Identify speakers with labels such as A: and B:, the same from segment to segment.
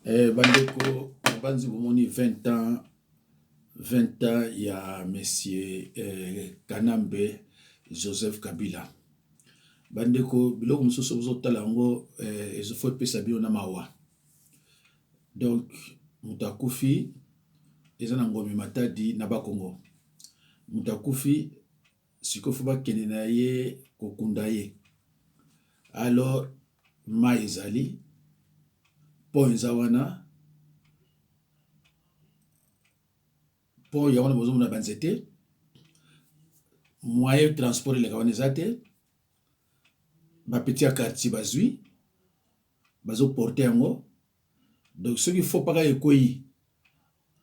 A: Eh, bandeko nabanzi bomoni 20 ans 20 ans ya monsieur eh, Kanambe Joseph Kabila. Bandeko biloko mosusu bozotala yango eh, ezofo epesa bino na mawa. Donc moto akufi eza na Ngombe Matadi na Bakongo. Moto akufi sikoyo fo bakende na ye kokunda ye. Alors mayi ezali, pont eza wana, pont yango wana bozomona ba nzete, moyen transport eleka wana eza te, ba petits ya quartier bazwi bazo porter yango donc soki faux pas kaka ekweyi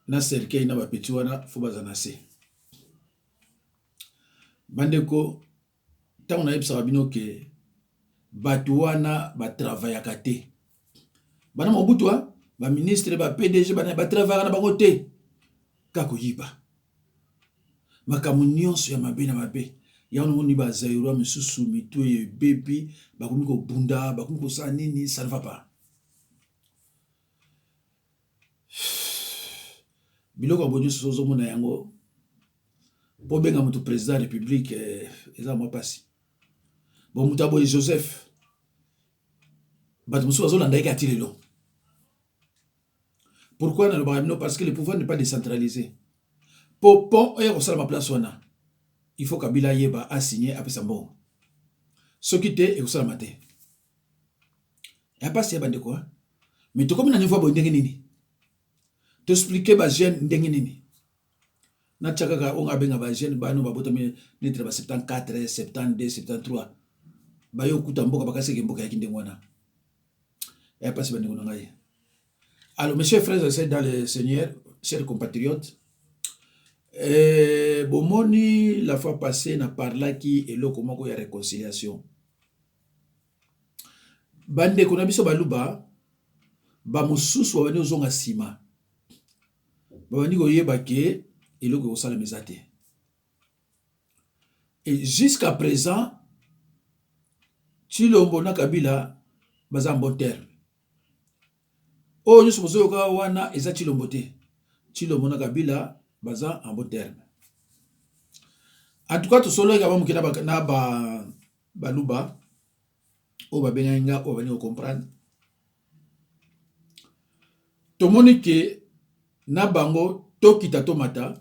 A: na cercueil na ba petits wana faut bazala na se. Bandeko ntango nayebisaka bino ke bato wana ba travaillaka te, bana Mobutu ba ministre ba PDG bana ba travaillaka na bango te, kaka koyiba makambo nyonso ya mabe na mabe. Yango namoni ba Zaïrois misusu mitu ebebi, bakomi kobunda, bakomi kosala nini, ça ne va pas. Biloko ya boye nyonso ozomona yango mpo obenga moto président ya république eh, eza mwa mpasi. Bon, moto ya boye Joseph, bato mosusu bazolanda ye kaka ti lelo. Pourquoi nalobaka bino? Parce que le pouvoir n'est pas décentralisé. Po pont oyo ekosalama place wana, il faut Kabila ayeba asigne apesa mbongo. Soki te ekosalama te. Ya pasi ya bandeko, mais tokomi na niveau ya boye ndenge nini? To expliquer ba jeunes ndenge nini? Natia kaka oyo nga abenga ba jeunes bano babotami neti na ba 74, 72, 73 baye okuta mboka bakasi ke mboka yaki ndenge wana. Ya pasi bandeko na ngai. Alors mes chers frères et sœurs dans le Seigneur, chers compatriotes, eh, bomoni la fois passée na parlaki eloko moko ya réconciliation. Bandeko na biso baluba bamosusu babandi kozonga nsima, babandi koyeba ke eloko ekosalama eza te. Et jusqu'à présent Tshilombo na Kabila baza en bon terme. Oyo nyonso bozoyoka wana eza Tshilombo te. Tshilombo na Kabila baza en bon terme. En tout cas tosololaki ba moke na ba baluba oyo babengaki nga oyo balingi kocomprendre. Tomoni ke na bango tokita tomata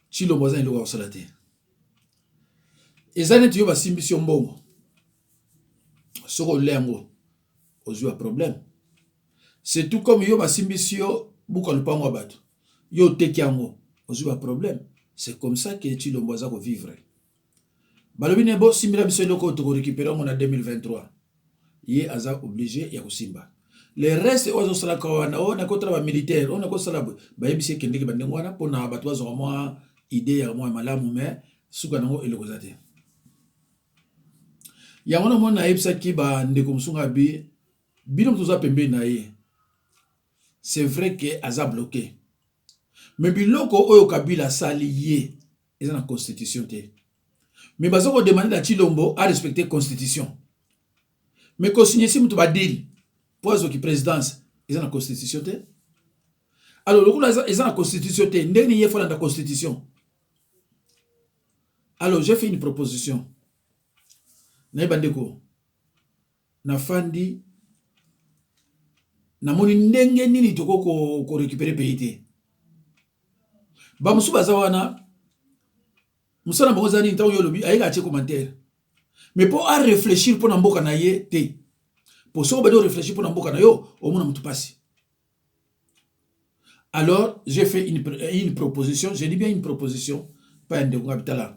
A: Tshilombo aza na eloko ya kosala te. Eza neti yo basimbisi yo mbongo, soki olia yango ozwi ba problème. C'est tout comme yo basimbisi yo buka lopango ya bato, yo oteki yango ozwi ba problème. C'est comme ça que Tshilombo aza kovivre. Balobi ne bosimbela biso eloko oyo tokorécupérer yango na 2023. Ye aza obligé ya kosimba. Le reste oyo azosalaka wana, oyo nakotala ba militaire, oyo nakosala boye, bayebisi ekendeki bandenge wana mpona bato bazwaka mwa idée ya mwa malamu, mais suka nango eloko eza te. Yango namoni nayebisaki bandeko mosusu nga bi bino moto oza pembeni na ye, c'est vrai que aza bloqué, mais biloko oyo Kabila asali ye eza na constitution te, mais baza kodemander na Tshilombo a respecter constitution, mais kosigne si moto badeal po azwaki présidence eza na constitution te. Alors lokola eza na constitution te, ndenge nini ye folanda constitution? Alors j'ai fait une proposition nayeba ndeko nafandi namoni ndenge nini tokoki korécupérer pays te. Bamosusu baza wana mosala bango eza nini? Ntango yo olobi ayeka atie commentaire, mais mpo aréfléchir mpo na mboka na ye te. Po soki obandi oréfléchir mpo na mboka na yo, omona motu mpasi. Alors j'ai fait une proposition, je dis bien une proposition, pa ya ndeko nga bitala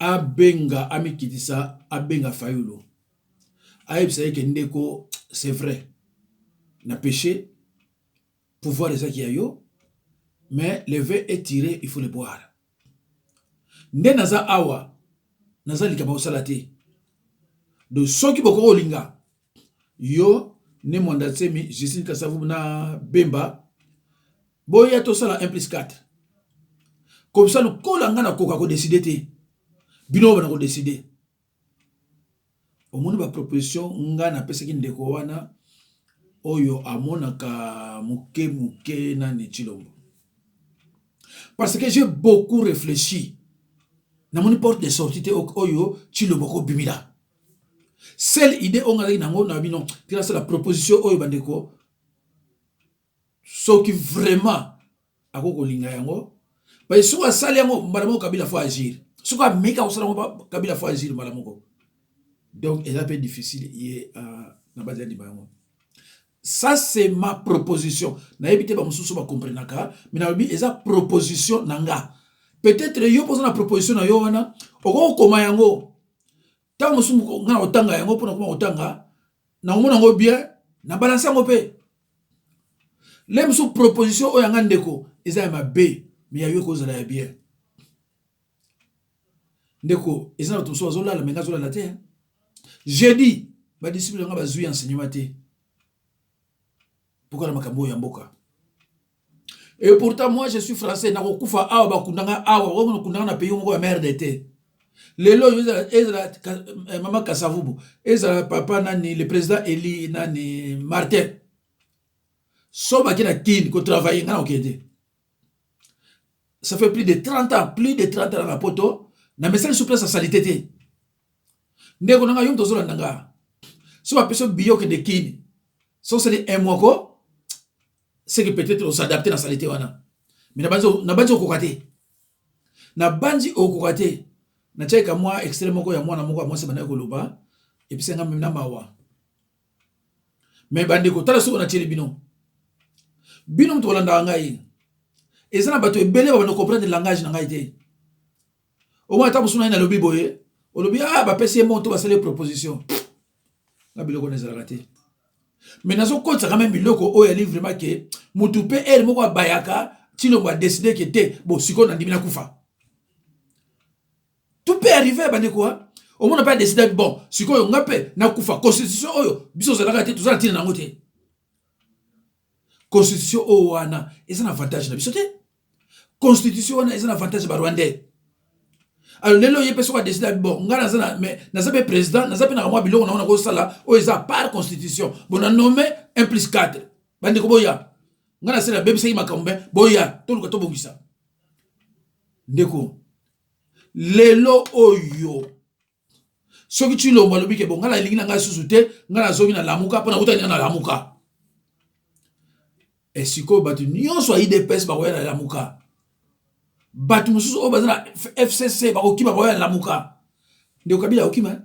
A: abenga amikitisa, abenga Fayulu, ayebisa ye ke ndeko, c'est vrai na péché, pouvoir ezaki ya yo, mais le vin est tiré, il faut le boire. Nde naza awa, naza likambo kosala te. Donc soki bokoki kolinga yo ne Mwanda Nsemi, Justine Kasavubu na Bemba, boya tosala 1 plus 4 comme ça lokola nga nakoka kodécider te, bino bana kodécider. Omoni ba proposition nga napesaki ndeko wana oyo amonaka moke moke nani Tshilombo. Parce que j'ai beaucoup réfléchi. Namoni porte de sortie te oyo Tshilombo akobimila. Seule idée oyo nga nazalaki nango na bino, tika nasala proposition oyo bandeko soki vraiment akoki kolinga yango parce soki asali yango mbala moko Kabila faut agir soki ameki akosala yango Kabila faut agir mbala moko donc eza mpe difficile ye uh, na basi andima yango. Ça, c'est ma proposition. Nayebi te bamosusu bakomprenaka, mais nalobi eza proposition na nga. Peut-être yo mpoza na proposition na yo wana, okoki kokoma yango. Ntango mosusu nga na kotanga yango mpona koma kotanga, nakomona yango bien, na balance yango mpe. Le mosusu proposition oyo yanga ndeko eza ya mabe, mais ya yo ekozala ya bien. Ndeko, eza na bato mosusu bazolala, mais nga azolala te. Jeudi, badisciple nga bazwi enseignement te mpoka na makambo oyo ya mboka. Et pourtant moi, je suis français, nakokufa awa, bakundanga awa, bakokundanga na pays moko ya merde te. Lelo oyo ezala mama Kasavubu, ezala papa nani, le président Eli nani Martin, so bake na Kini kotravaille, nga na kokende te. Ça fait plus de 30 ans, plus de 30 ans na poto, na mesali sur place ya saleté te. Ndeko na ngai, yo moto ozolanda nga, so bapesi yo billet okende Kini, so osali un mois ko, c'est que peut-être os'adapte na saleté wana, mais na banzi okoka te, na banzi okoka te. Natiaki ka mwa extrait moko ya mwana moko ya mwasi bandaki koloba, epesa nga na mawa. Mais bandeko, tala, soki natieli bino, bino moto kolandaka ngai, eza na bato ebele babanda comprendre langage na ngai te. Omoi ata mosusu na ye nalobi boye, olobi: "Ah, bapesi ye moto, basali ye proposition." Nga biloko wana ezalaka te, mais nazokotisa quand même biloko oyo yali vraiment ke motu mpe ere moko abayaka. Tshilombo adécider ke te, bon, sikoyo nandimi nakufa. Tout peut arriver, bandeko. Omona mpe adécider: "Bon, sikoyo nga mpe nakufa. Constitution oyo biso ozalaka te, toza na ntina nango te. Constitution oyo wana eza na avantage na biso te. Constitution wana eza na avantage ya Barwandais." Alors lelo ye mpe soki adécider: "Bon, nga naza na, mais naza mpe président, naza mpe na kamwa biloko nango nakosala oyo eza par constitution. Bon, na nommé 1 plus 4, bandeko boya, nga nasala, nabebisaki makambo, mpe boya toluka tobongisa." Ndeko, lelo oyo soki Tshilombo alobi ke: "Bon, nga nalingi na ngai susu te, nga nazongi na Lamuka mpo nakutani nga na Lamuka," e sikoyo bato nyonso ya UDPS bakoya na Lamuka, bato mosusu oyo baza na FCC bakokima, bakoya na Lamuka. Ndeko, Kabila akokima.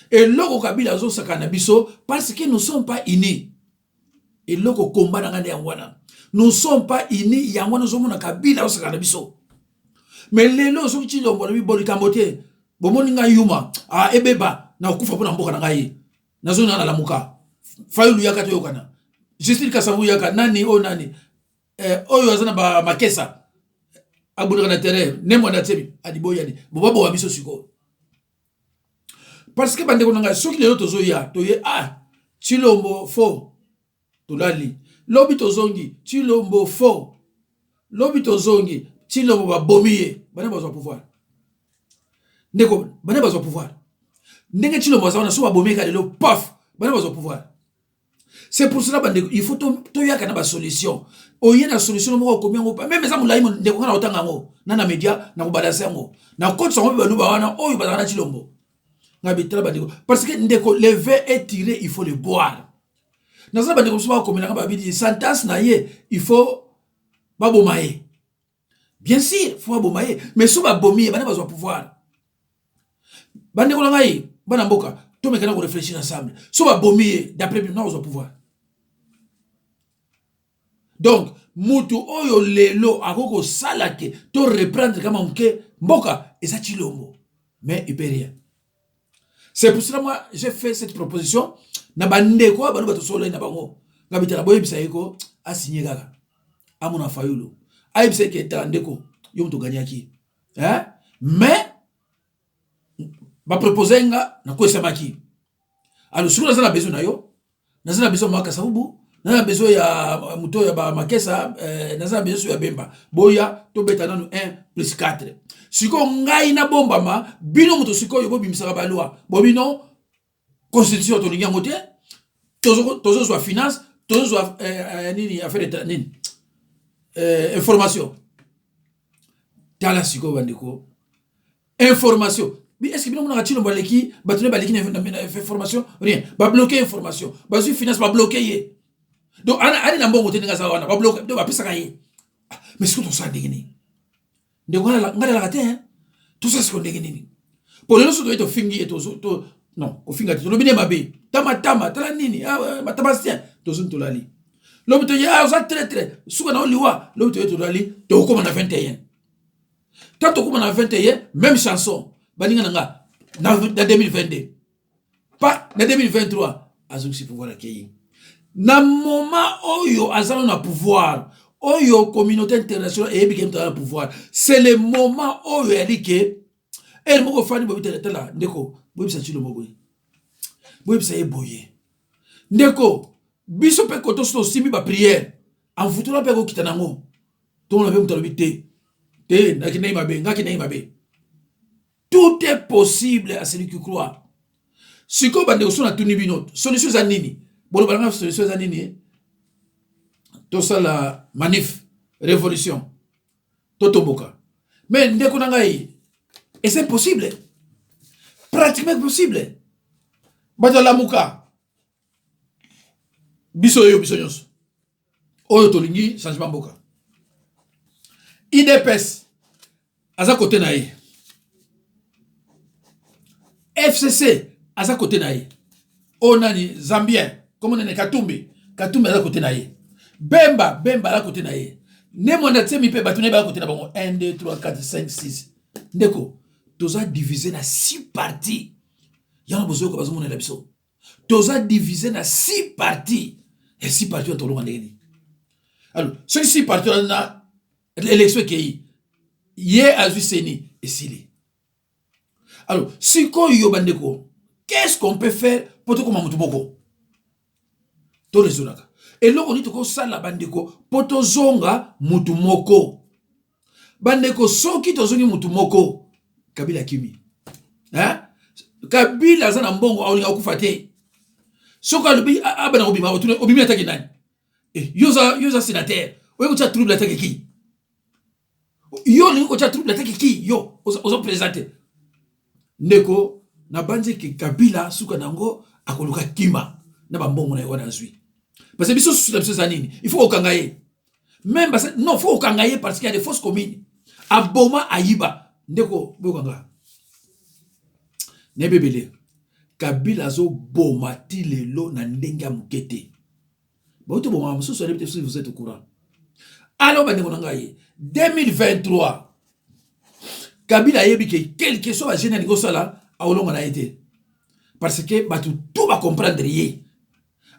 A: Eloko Kabila azosaka na biso, parce que nous sommes pas unis. Eloko komba na ngai nde yango wana, nous sommes pas unis. Yango wana ozomona Kabila azosaka na biso. Mais lelo soki Tshilombo alobi: "Bo likambo te, bomoni ngai yuma, ah, ebeba, nakokufa mpo na mboka na ngai, nazongi na Lamuka. Fayulu yaka, toyokana. Justine Kasavu yaka, nani oyo, nani oyo aza na bamakesa, abundaka na terrain, ne Mwanda Tsemi adi, boyani bo babowa biso sikoyo." Parce que bandeko na ngai, soki lelo tozoya, toye: "Ah, Tshilombo fo," tolali, lobi tozongi: "Tshilombo fo," lobi tozongi: "Tshilombo babomi ye," bana bazwa pouvoir. Ndeko, bana bazwa pouvoir ndenge Tshilombo aza wana? So babomi ye ka lelo, paf, bana bazwa pouvoir. C'est pour cela, bandeko, il faut toyaka na basolution. Oye na solution moko, okomi yango, même eza molai, ndeko, nga na kotanga yango na média, na kobalanse yango, na kotisa yango mpe baluba wana oyo bazalaka na Tshilombo. Nga bitala, bandeko, parce que ndeko, le vin est tiré, il faut le boire. Naza na bandeko mosusu bakomelanga, babidi sentence na ye, il faut baboma ye. Bien sûr, faut baboma ye, mais so babomi ye, bana bazwa pouvoir? Bandeko na ngai, bana mboka, tomekana koréfléchir ensemble. So babomi ye, d'après bino, na kozwa pouvoir? Donc mutu oyo lelo akoki kosala ke to reprendre kama moke mboka eza Tshilombo, mais il peut rien. C'est pour cela moi j'ai fait cette proposition na bandeko oyo bano bato soloi na bango. Nga bitala, boyebisa ye ko asigné kaka, amona Fayulu, ayebisa ye ke: "Tala ndeko, yo moto oganyaki, hein? Mais bapropose nga, nakwesamaki. Alors sikoyo naza na besoin na yo, naza na besoin ya Kasavubu, naza na besoin ya moto ya bamakesa, naza na besoin so ya Bemba. Boya tobeta nanu 1 plus 4. Sikoyo ngai nabombama, bino moto sikoyo bobimisaka baloi, bobino." Constitution tolingi yango te, tozozwa finance, tozozwa nini, affaire nini, information. Tala sikoyo bandeko, information, est ce que bino monaka Tshilombo aleki bato ne baleki na information? Rien. Babloquer information, bazwi finance, babloquer ye. Donc ali na mbongo te ndenge aza wana, babloquer, donc bapesaka ye. Mais sikoyo tosala ndenge nini, ndeko? Ngai nalaka te. Tosala sikoyo ndenge nini? Po lelo so toye, tofingi ye, non, kofinga te, tolobi nde mabe, tamatama, tala nini, matabastien, tozoni, tolali. Lobi toye, oza traître, suka na oliwa. Lobi toye, tolali, tokokóma na 21. Tant tokóma na 21, même chanson. Baninga na nga, na 2022 pa na 2023, azongisi pouvoir, akei. Na moment oyo aza na pouvoir, oyo communauté internationale eyebi ke moto aza na pouvoir, c'est le moment oyo eyali ke ere moko ofandi boyebi. Tala ndeko, boyebisa Tshilombo boye, boyebisa ye boye: ndeko, biso mpe koto so tosimbi baprière, amvutula mpe akokita nango. Tomona mpe moto alobi te te, nakendaki mabe, ngakendaki mabe. Tout est possible à celui qui croit. Sikoyo bandeko, so natuni bino, solution eza nini? Boloba nanga, solution eza nini? Tosala manif, révolution, totomboka? Mais ndeko na ngai, eza impossible, pratiquement impossible. Bato alamuka biso oyo, biso nyonso oyo tolingi changement mboka. UDPS aza kote na ye, FCC aza kote na ye, oyo nani, Zambien, komo nani, Katumbi, Katumbi aza kote na ye, Bemba, Bemba aza kote na ye, Ne Mwanda Nsemi mpe bato na ye baza kote na bango. 1, 2, 3, 4, 5, 6. Ndeko, toza divisé na 6 parties. Yango bozoyoka, bazomonela biso toza divisé na 6 parties. Ya 6 parties wana, tolonga ndenge nini? Alors soki 6 parties wana na élection ekei, ye azwi CENI, esili. Alors sikoyo bandeko, qu'est-ce qu'on peut faire mpo tokóma motu moko? Toraisonnaka eloko nini tokosala, bandeko, mpo tozonga mutu moko? Bandeko, soki tozongi mutu moko, Kabila akimi, hein? Kabila aza na mbongo, aolinga kokufa te. Soki alobi abana kobima, obimi, ataki nani? Eh, yo oza sénateur, oye kotia trouble, ataki ki? Yo olingi kotia trouble, ataki ki? Yo oza président te. Ndeko, nabanzi ke Kabila suka nango akoluka kima na bambongo na ye wana azwi, parce que biso susu na biso eza nini? Il faut kokanga ye même basa, non, faut kokanga ye parce qu'il y a des fausses communes. Aboma, ayiba. Ndeko, boyokanga, nayebi ebele. Kabila azoboma ti lelo na ndenge ya moke te. Bauti obomaka mosusu, ayebi te soki vous êtes au courant. Alors bandeko na ngai, 2023, Kabila ayebi ke quelque soit bagene alingi osala, aolonga na ye te, parce que bato tout bacomprendre ye.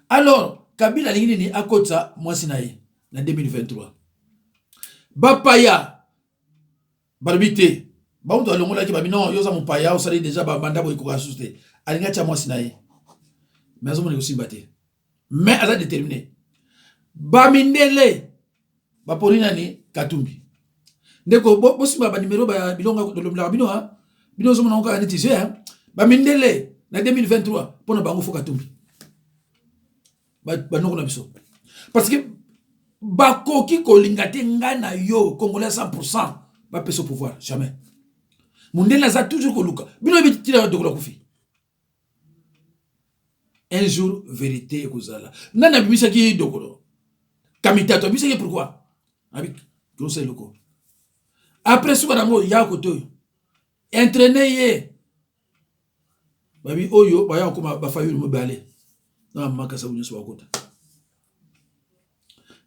A: Alors Kabila alingi nini? Akotisa mwasi na ye na 2023. Bapaya balobi te, bamutu alongolaki, babi non, yo oza mopaya, osali déjà bamanda boye, ekoka susu te. Alingi atya mwasi na ye, mais azomona ekosimba te, mais aza déterminé. Bamindele baponi nani? Katumbi. Ndeko, bosimba banimero, bilongo lobelaka bino, bino ozomona ngo kaka neti je. Bamindele na 2023, mpona bango faut Katumbi. Banoko na biso, parce que bakoki kolinga te ngai na yo Congolais 100 bapesa pouvoir, jamais. Mondele aza toujours koluka bino. Yebi ntina Dokolo akufi? Un jour vérité ekozala. Nani abimisaki Dokolo? Kamitato abimisaki. Pourquoi abi kosa eloko? Après suka nango ya kote oyo entraîne ye, babi oyo baya kokoma bafayulu mibale na makasa nyonso bakota.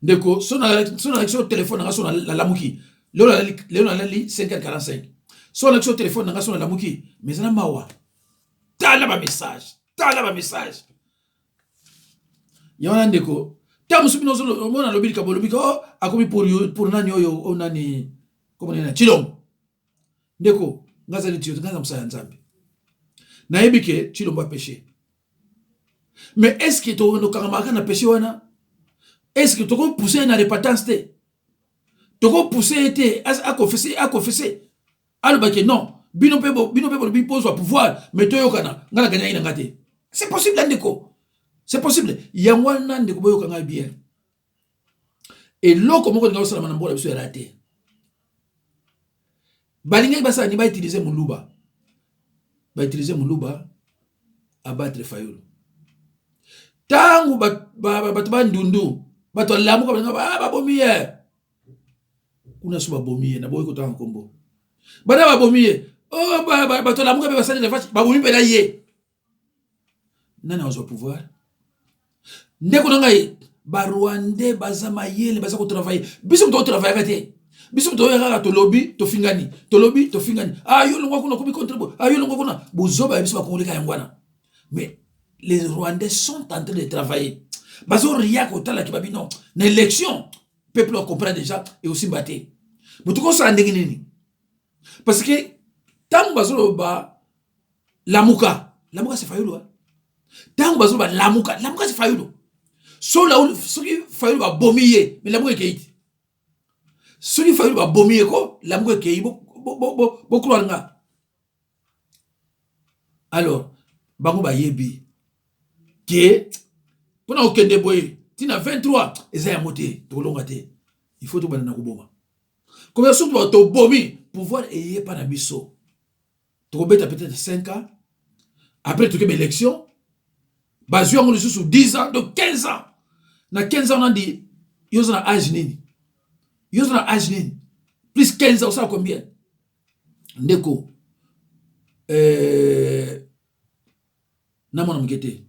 A: Ndeko, so nalakisi yo telefone nanga, so nalamuki lelo, nalali 5h45, so nalakisi yo telefone nanga, so nalamuki, mais eza na mawa. Tala bamessage, tala bamessage ya wana. Ndeko, ta mosusu bino omona alobi likambo, olobi o akomi pour nani oyo, o nani, komona nani, Tshilombo. Ndeko, nga azali tiyo te, nga aza mosala ya Nzambe. Nayebi ke Tshilombo apécher, mais est ce que tokangamaka na péché wana? Est ce que tokopousser ye na repentance te? Tokopousser ye te aconfesser, aconfesser, alobaki non, bino mpe, bino mpe bolobi pozwa pouvoir, mais toyokana, ngai naganyaki na nga te. C'est possible, ndeko, c'est possible. Yango wana, ndeko, boyoka ngai bien. Eloko moko elinga kosalama na mboka na biso yala te. Balingaki basala ni bautiliser moluba, bautiliser moluba abattre Fayulu. Ntango bato bandundu, bato alamuka, balinga babomi ye kuna. So babomi ye, naboyi kotanga nkombo. Bana babomi ye, oh, bato alamuka mpe basali revanche, babomi mpena ye. Nani azwa pouvoir? Ndeko na ngai, Barwandais baza mayele, baza kotravailler. Biso moto otravaillaka te. Biso moto oyo kaka tolobi, tofingani, tolobi, tofingani. Ah, yo longwa kuna, komi contre bo. Ah, yo longwa kuna. Bozoba ya biso bakongoleka yango wana. Mais les Rwandais sont en train de travailler. Bazoria kotalaki babi non na élection, peuple acomprend déjà ekosimba te. Moto kosala ndenge nini? Parce que ntango bazoloba Lamuka, Lamuka c'est Fayulu. Ntango bazoloba Lamuka, Lamuka c'est Fayulu. Soki Fayulu babomi ye, mais Lamuka ekei te. Soki Fayulu babomi ye ko, Lamuka ekei. Bocroire nga. Alors bango bayebi ke mpona kokende boye ntina 23 eza yango te, tokolonga te. Il faut tobanda na koboma. Komia soki tobomi, pouvoir eyepa na biso, tokobeta peut-être 5 ans. Après toke baélection, bazwi yango lisusu 10 ans, donc 15 ans. Na 15 ans nandi, yo oza na age nini? Yo oza na age nini? Plus 15 ans, osala combien, ndeko? Na mwana moke te.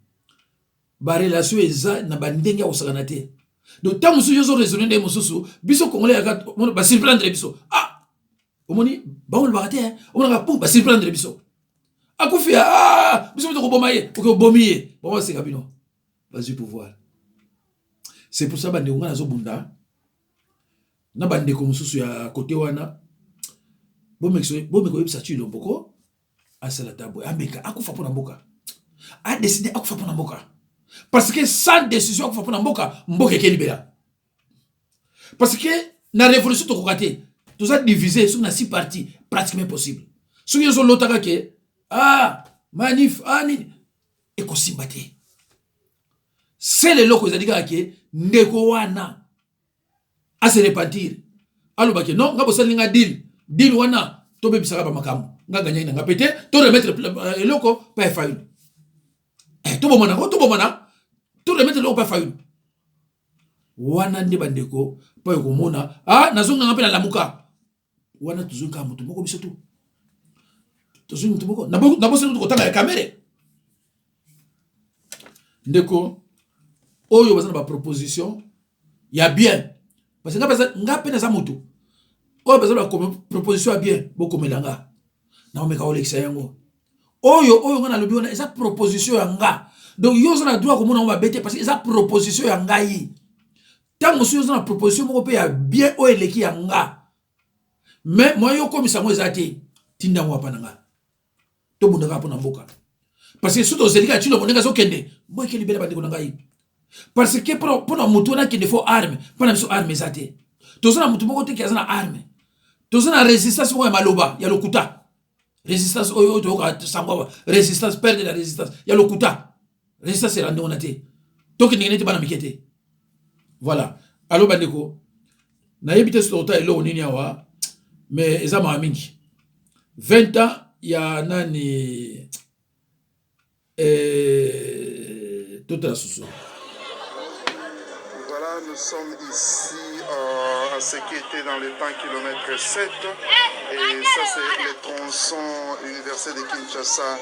A: Barelation eza na bandenge ya kosakana te. Donc ntango mosusu yo ozoraisonner ndenge mosusu, biso Congolais yaka basurprendre biso. Ah, omoni, bango lobaka te, omonaka pu basurprendre biso. Akufi, ah, biso moto koboma ye, oke obomi ye, bango baseka bino, bazwi pouvoir. C'est pour ça, bandeko, ngai nazobunda na bandeko mosusu ya kote wana. Bomeka oyebisa Tshilombo ko asala ta boye, ameka akufa mpo na mboka, adécider akufa mpo na mboka, parce que sans décision akufa mpo na mboka, mboka eke libela. Parce que na révolution tokoka te, toza divisé soki na six parti, pratiquement impossible. Soki ozolotaka ke ah, manif, ah, nini, ekosimba te. Sele eloko ezali kaka ke ndeko wana ase repentir, alobaki non, nga bosali nga deal, deal wana tobebisaka bamakambo, nga ganyaki na nga mpe te, to remettre eloko pa ya Fayulu, tobomana ngo, tobomana, to remettre eloko pa ya Fayulu wana. Nde bandeko, mpo ekomona, ah, nazonganga mpe nalamuka wana. Tozwi kaka motu moko, biso tu tozwi motu moko. Nabosani kutu kotanga ya Kamerhe. Ndeko oyo baza na baproposition ya bien, parce que nga mpe naza motu oyo baza na baproposition ya bien, bokomela nga, nakomeka kolekisa yango. Oyo nga nalobi wana eza proposition ya nga. Donc yo oza na droit komona yango mabe te, parce que eza proposition ya ngai. Ntango mosusu oza na proposition moko mpe ya bien oyo eleki ya nga, mais moyen yo okomisa yango eza te, tinda yango apa na nga. Tobundaka mpo na mboka, parce que soki tozeli kaka Tshilombo ndenge azokende, boyeke libela, bandeko na ngai. Parce que mpo na motu wana akende, faut arme. Mpo na biso arme eza te. Toza na motu moko te ke aza na arme. Toza na résistance moko ya maloba ya lokuta, résistance oyo toyoka sango awa, résistance, père de la résistance ya lokuta. Résistance ela ndenge wana te. Tokendenge neti bana mike te. Voilà. Alo bandeko, nayebi te soki tokota eloko nini awa, mais eza mawa mingi. 20 ans ya nani? Totala susu.
B: Voilà, nous sommes ici à ce qui était dans le temps kilomètre 7. Et ça, c'est le tronçon Université de Kinshasa,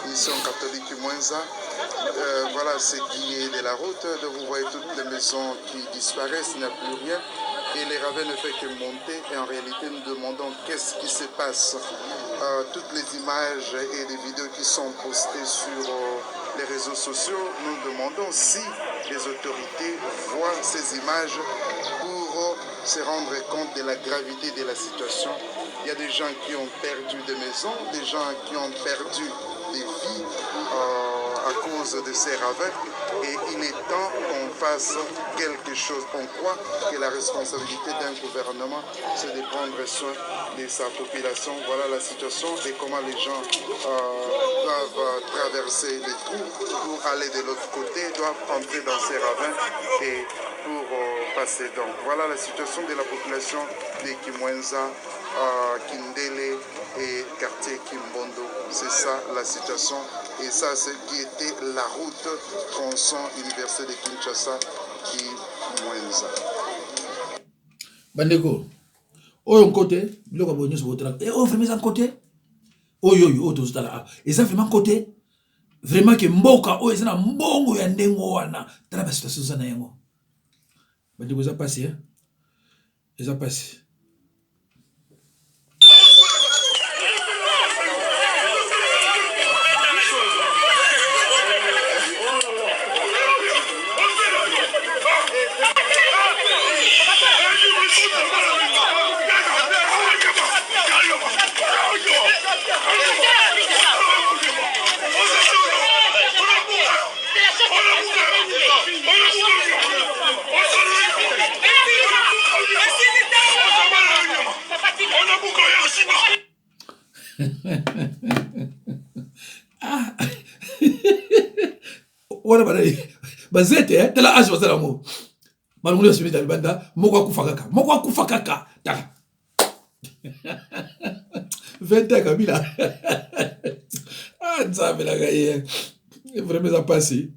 B: Mission catholique Mwenza. Voilà ce qui est de la route. Donc, vous voyez toutes les maisons qui disparaissent, il n'y a plus rien. Et les ravins ne fait que monter. Et en réalité, nous demandons qu'est-ce qui se passe. Toutes les images et les vidéos qui sont postées sur les réseaux sociaux, nous demandons si les autorités voient ces images pour se rendre compte de la gravité de la situation. Il y a des gens qui ont perdu des maisons, des gens qui ont perdu des vies. à cause de ces ravins et il est temps qu'on fasse quelque chose. On croit que la responsabilité d'un gouvernement, c'est de prendre soin de sa population. Voilà la situation et comment les gens euh, doivent traverser les trous pour aller de l'autre côté, doivent entrer dans ces ravins et pour euh, passer. Donc voilà la situation de la population de Kimwenza, euh, Kindele et quartier Kimbondo. C'est ça la situation. Et ça, c'est qui était la route tronçon Université de Kinshasa, Kimwenza.
A: Bandeko, oyo nkote biloko boye nyonso botala eh, oyo vraiment eza nkote oyo oyo oyo tozotala awa eza vraiment nkote vraiment ke mboka oyo eza na mbongo ya ndenge wana tala basituation eza na yango bandeko eza mpasi eh? eza mpasi. Ah. wana banani bazete eh? tala age baza yango balongoli basimiti ya libanda moko akufa kaka moko akufa kaka tala 20 ans kabila ah nzambe na ngai eh. vraiment eza mpasi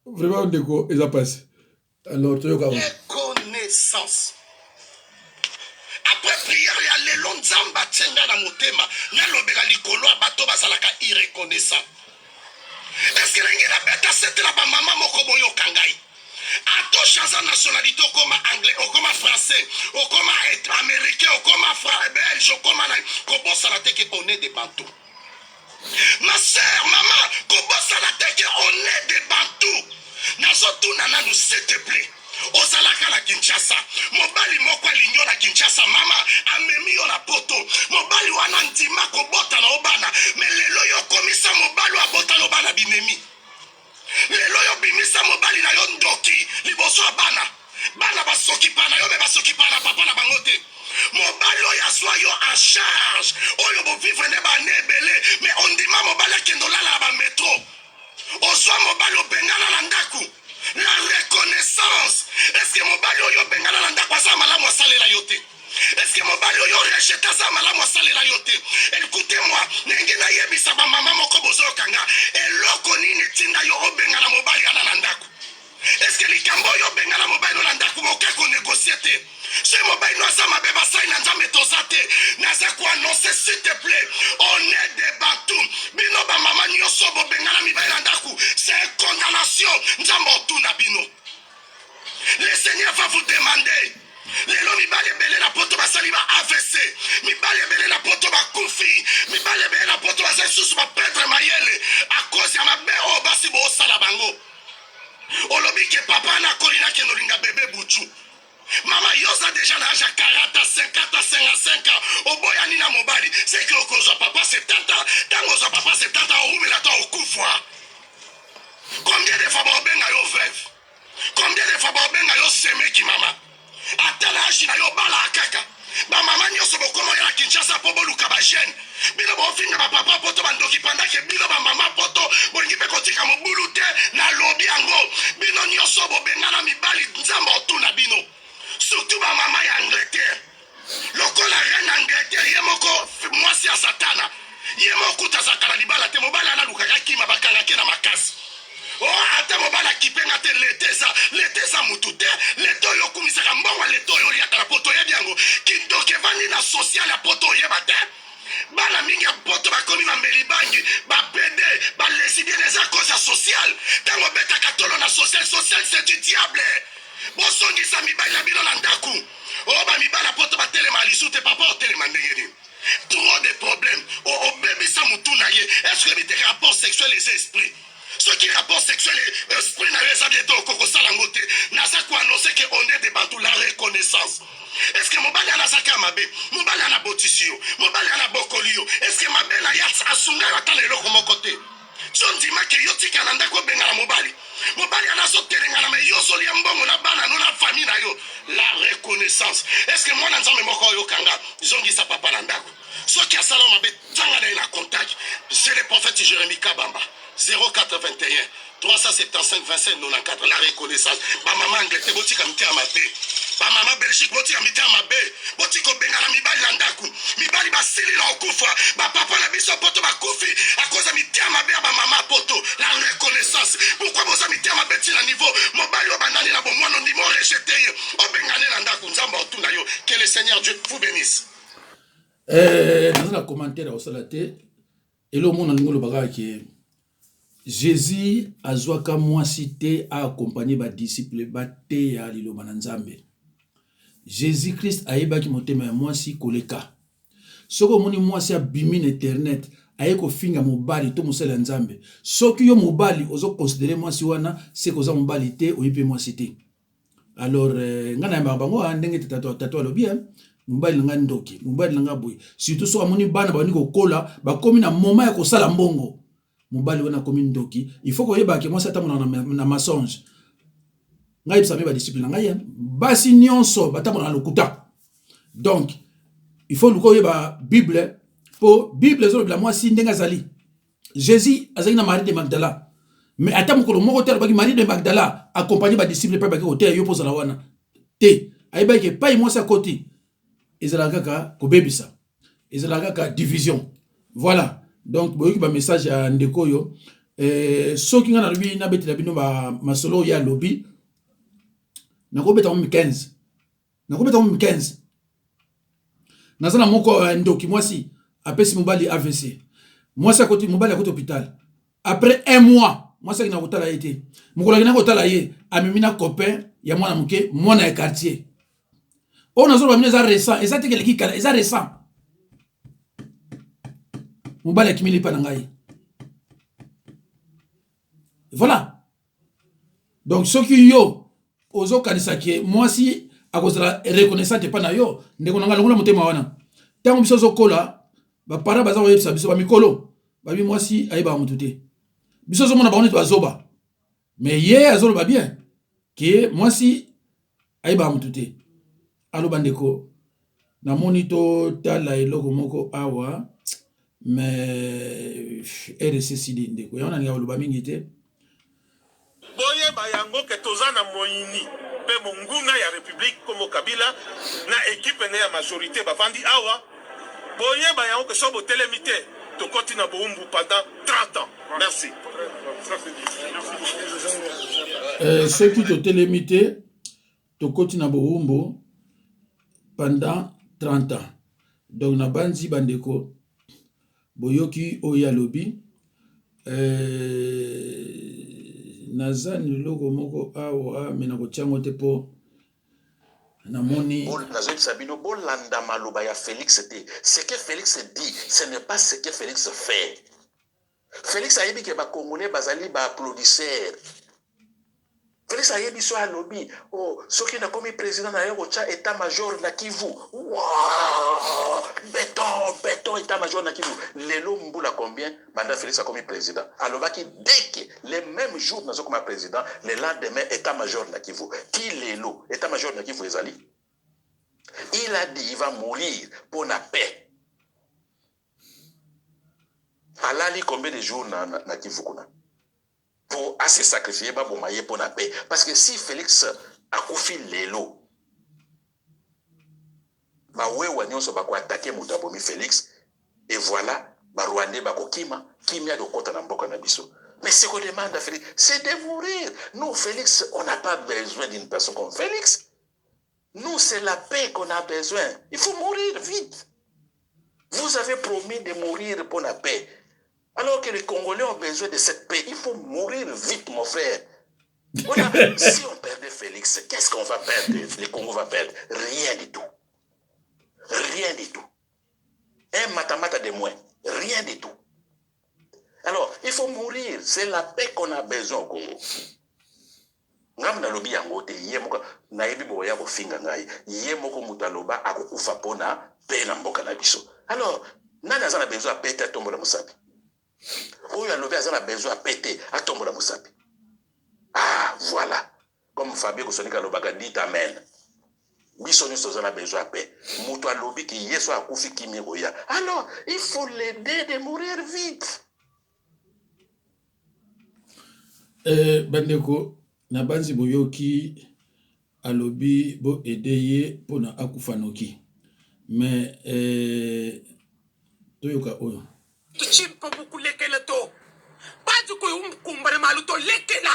A: vraiment ndeko eza mpasi alors toyoka
C: reconnaissance après prière ya lelo nzambe atie nga na motema nalobela likolo ya bato bazalaka irreconnaissant eske nalingi nabeta sete na bamama moko boyoka ngai ata ochanza nationalité okoma anglais okoma français okoma américain okoma belge okoma na kobosana te ke on est des bantou ma sœur mama kobosana te ke on est des bantou nazotuna nanu s'il te plaît ozalaka na kinshasa mobali moko alingi yo na kinshasa mama amemi yo na poto mobali wana ndima kobota na yo bana me lelo yo okomisa mobali oyo abota na yo bana binemi Lelo yo bimisa mobali na yo ndoki liboso ya bana. Bana basokipa na yo me basokipa na papa na bango te. Mobali oyo azwa yo en charge, oyo bovivre nde bane ebele, me ondima mobali akende olala na ba metro. Ozwa mobali obengana na ndako. La reconnaissance. Est-ce que mobali oyo obengana na ndako aza malamu asalela yo te? Est-ce que mobali oyo rejete aza malamu asalela yo te? Écoutez-moi, ndenge nayebisa ba mama moko bozoyoka nga, eloko nini etinda yo obengana mobali ana na ndako? Est-ce que likambo oyo obengana mobali no na ndako boke konegocie te? soki mobali no aza mabe basali na nzambe toza te naza koannonce s'il te plaît on est des batou bino bamama nyonso bobengana mibali na ndako c'est condamnation nzambe otuna bino Le Seigneur va vous demander. Lelo mibali ebele na poto basali ba AVC, mibali ebele na poto bakufi, mibali ebele na poto baza lisusu ba perdre mayele à cause ya mabe oyo basi bosala bango. Olobi ke papa na koli na kendo linga bebe buchu. Mama yo oza deja na age ya 40 50 55 ans oboyani na mobali c'est que okozwa papa 70 ans ntango ozwa papa 70 ans owumela to okufa combien de fois baobenga yo veuve Combien de fois baobenga yo semeki mama? Ata na age na yo balaka kaka. Ba mama nyonso bokoma ya Kinshasa po boluka ba jeune. Bino bofinga ba papa poto ba ndoki pendant que bino ba mama poto bolingi pe kotika mobulu te na lobi yango. Bino nyonso bobengana mibali Nzambe otuna bino. Surtout ba mama ya Angleterre. Lokola reine Angleterre ye moko mwasi ya satana ye moko kutu azalaka na libala te mobali ana alukaka kima bakangaki na makasi o oh, ata mobali akipe nga te leta eza leta eza mutu te leta oyo okumisaka mbongo ya leta oyo oliaka na poto oyebi yango kindoki evandi na social ya poto oyeba te bana mingi ya poto bakomi bameli bangi bapede balesibiene eza cause ya social ntango obetaka tolo na social social c'est du diable bozongisa mibali na bino na ndako oyo oh, bamibala poto batelema lisu te papa otelema ndenge nini trop de problème obebisa motu na ye est ce que oyebi te rapport sexuel eza esprit soki rapport sexuel esprit na yo eza bien te okoki kosala yango te naza koannonce ke on est de bantu la reconnaissance est ce que mobali ana azaka mabe mobali ana abotisi yo mobali ana abokoli yo est ce que mabe na ye asunga yo ata na eloko moko te? Ti ondima ke yo tika na ndako obengana mobali. Mobali ana azotelengana me yo ozolia mbongo na bana no na famille na yo. La reconnaissance. Est-ce que mwana Nzambe moko oyoka nga? Zongisa papa na ndako. Soki asala mabe, tanga na ye na contact. C'est le prophète Jérémie Kabamba. 081 375 27 94. La reconnaissance. Ba maman Angleterre botika mitema mabe. Ba maman Belgique botika mitema mabe. Botika kobengana mibali na ndako. Mibali basili na kokufa. Ba papa na biso poto bakufi à cause ya mitema mabe ya ba mama poto. La reconnaissance. Pourquoi boza mitema mabe ti na niveau mobali oyo bandani na bomwana ondimi o rejeter ye. Obengane na ndako. Nzambe otuna yo. Que le Seigneur Dieu vous bénisse.
A: Eh, naza na commentaire ya kosala te. Eloko moko nalingi oloba kaka ke Jesus azwaka mwasi te a accompagner ba disciples bateya liloba na Nzambe. Jesus Christ ayebaki motema ya mwasi koleka. Soki omoni mwasi abimi na internet aye kofinga mobali to mosali ya Nzambe, soki yo mobali ozo considerer mwasi wana seke oza mobali te, oyebi pe mwasi te. Alors euh, nga nayambaka bango ah, ndenge tata tata alobi hein, mobali na nga ndoki, mobali na nga boye. Surtout soki amoni bana babandi kokola, bakomi na moment ya kosala mbongo, mobali wana akomi ndoki. Il faut koyeba ke mwasi atambolaka na, na mensonge. Ngai yebisa mpe ba disciple na ngai hein, basi nyonso batambolaka na lokuta. Donc il faut luka oyeba Bible po Bible ezolobela mwasi ndenge azali. Jesus azalaki na Marie de Magdala. Mais ata mokolo moko te alobaki Marie de Magdala accompagner ba disciples epai bake koteya yo mpo ozala wana. Te, ayebaki epai mwasi akoti ezalaka kaka kobebisa, ezalaka kaka division. Voilà. Donc boyoki ba message ya ndeko oyo. Eh, soki ngai nalobi nabetela bino ba masolo oyo ye alobi, nakobeta ngo 15. Nakobeta ngo 15. Naza na moko eh, ndoki mwasi apesi mobali AVC. Mwasi akoti mobali akoti hôpital. Après un mois, mwasi akenda kotala ye te. Mokolo akenda kotala ye, amemi na copain ya mwana moke, mwana ya quartier. Oyo nazoloba bino eza récent, eza te keleki kala, eza récent. Mobali akimi lipa na ngai. Voilà. Donc soki yo ozokanisa ke mwasi akozala reconnaissante epai na yo, ndeko na ngai, longola motema wana. Ntango biso ozokola, baparent baza koyebisa biso, bamikolo babi mwasi ayebaka motu te. Biso ozomona bango neti bazoba, mais ye azoloba bien ke mwasi ayebaka motu te. Aloba ndeko, namoni totala eloko moko awa, mais RCCD ndeko yango nalinga koloba mingi te.
D: Boyeba yango ke toza na moyini pe monguna ya republique kombo Kabila na equipe ne ya majorite bavandi awa. Boyeba yango ke soki botelemi te tokoti na bowumbu pendant 30 ans. Merci.
A: Eh, soki totelemi te tokoti na bowumbu pendant 30 ans. Donc nabanzi bandeko boyoki oyo alobi. Eh, naza na eloko moko awa me nakotia yango te mpo namoni
C: Nazoyebisa bino, bolanda maloba ya Félix te. Ce que Félix dit, ce n'est pas ce que Félix fait. Félix ayebi ke bacongolais bazali baapplaudisseur. Félix ayebi so alobi, oh, soki nakomi président na yo kotya état major na Kivu. Wow! Béton, béton, état major na Kivu. Lelo mbula combien banda Félix akomi président? Alobaki dès que le même jour nazokoma président, le lendemain état major na Kivu. Ti lelo état major na Kivu ezali. Il a dit il va mourir pour la paix. Alali combien de jours na Kivu kuna? Pour à se sacrifier baboma ye pour la paix. Parce que si Félix akufi lelo, bawewa nyonso bakoattaquer moto abomi Félix, et voilà, barwandais bakokima, kimia kokota na mboka na biso. Mais ce qu'on demande à Félix, c'est de mourir. Nous, Félix, on n'a pas besoin d'une personne comme Félix. Nous, c'est la paix qu'on a besoin. Il faut mourir vite. Vous avez promis de mourir pour la paix. Alors que les Congolais ont besoin de cette paix. Il faut mourir vite, mon frère. Si on perdait Félix, qu'est-ce qu'on va perdre? Le Congo va perdre rien du tout. Rien du tout. Un matamata de moins. Rien du tout. Alors, il faut mourir. C'est la paix qu'on a besoin au Congo. Ngambo nalobi yango te, ye moko nayebi boya kofinga ngai, ye moko moto aloba akokufa mpona paix na mboka na biso. Alors nani aza na besoin ya paix te atombola mosapi? Oyo alobi aza na besoin ya paix te, atombola mosapi. Ah, voilà. Comme Fabien Kosonika alobaka, dit amen. Biso nyonso toza na besoin ya paix. Moto alobi ke ye so akufi kimia ekoya. Alors, il faut l'aider de mourir vite.
A: Eh, bandeko nabanzi boyoki alobi bo aide ye mpona akufa noki mais eh, toyoka oyo.
E: Tshimpa bukulekela to padi kuyi ukumbana malu to lekela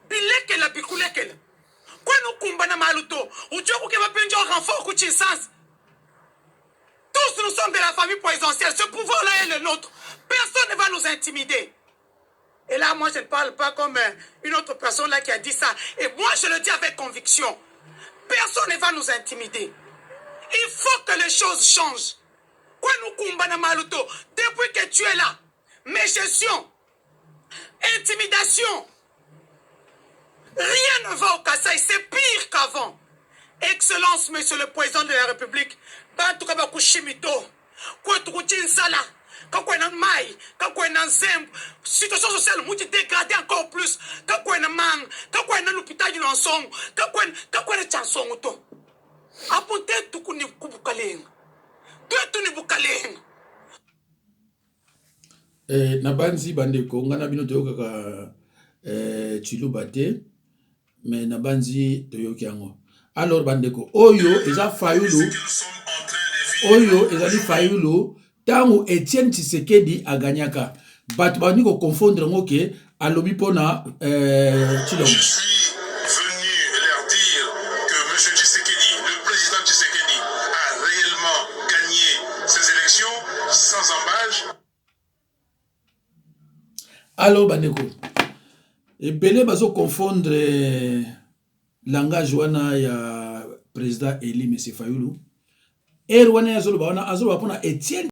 E: bilekela bikulekela kuena ukumbana malu to udi ukukeba mpindieu renfort ku tshinsansa tous nous sommes de la famille présidentielle ce pouvoir là est le nôtre personne ne va nous intimider et là moi je ne parle pas comme euh, une autre personne là qui a dit ça et moi je le dis avec conviction personne ne va nous intimider il faut que les choses changent depuis que tu es là mégestion intimidation rien ne va au Kasaï c'est pire qu'avant excellence monsieur le président de la république bantu kabakushimito kwetu kuchinsala kakwena mai kakwena nzembo situation sociale muti dégradé encore plus kakwena manga kakwena l'hôpital du nsongo kakwena kakwena cha nsongo to apo tetu kuni kubukalenga twetu ni bukalenga.
A: Eh, nabanzi bandeko ngai na bino toyokaka eh, tshiluba te me nabanzi toyoki yango alors bandeko oyo eza fayulu oyo ezali fayulu ntango etienne tshisekedi aganyaka bato babandi koconfondre yango ke alobi mpo na eh, tshilombo.
B: Je suis venu leur dire que M. Tshisekedi, le président Tshisekedi, a réellement gagné ces élections sans embâche.
A: Alors bandeko ebele bazo confondre langage wana ya président élu monsieur Fayulu ere wana ye azoloba wana azoloba mpona Etienne.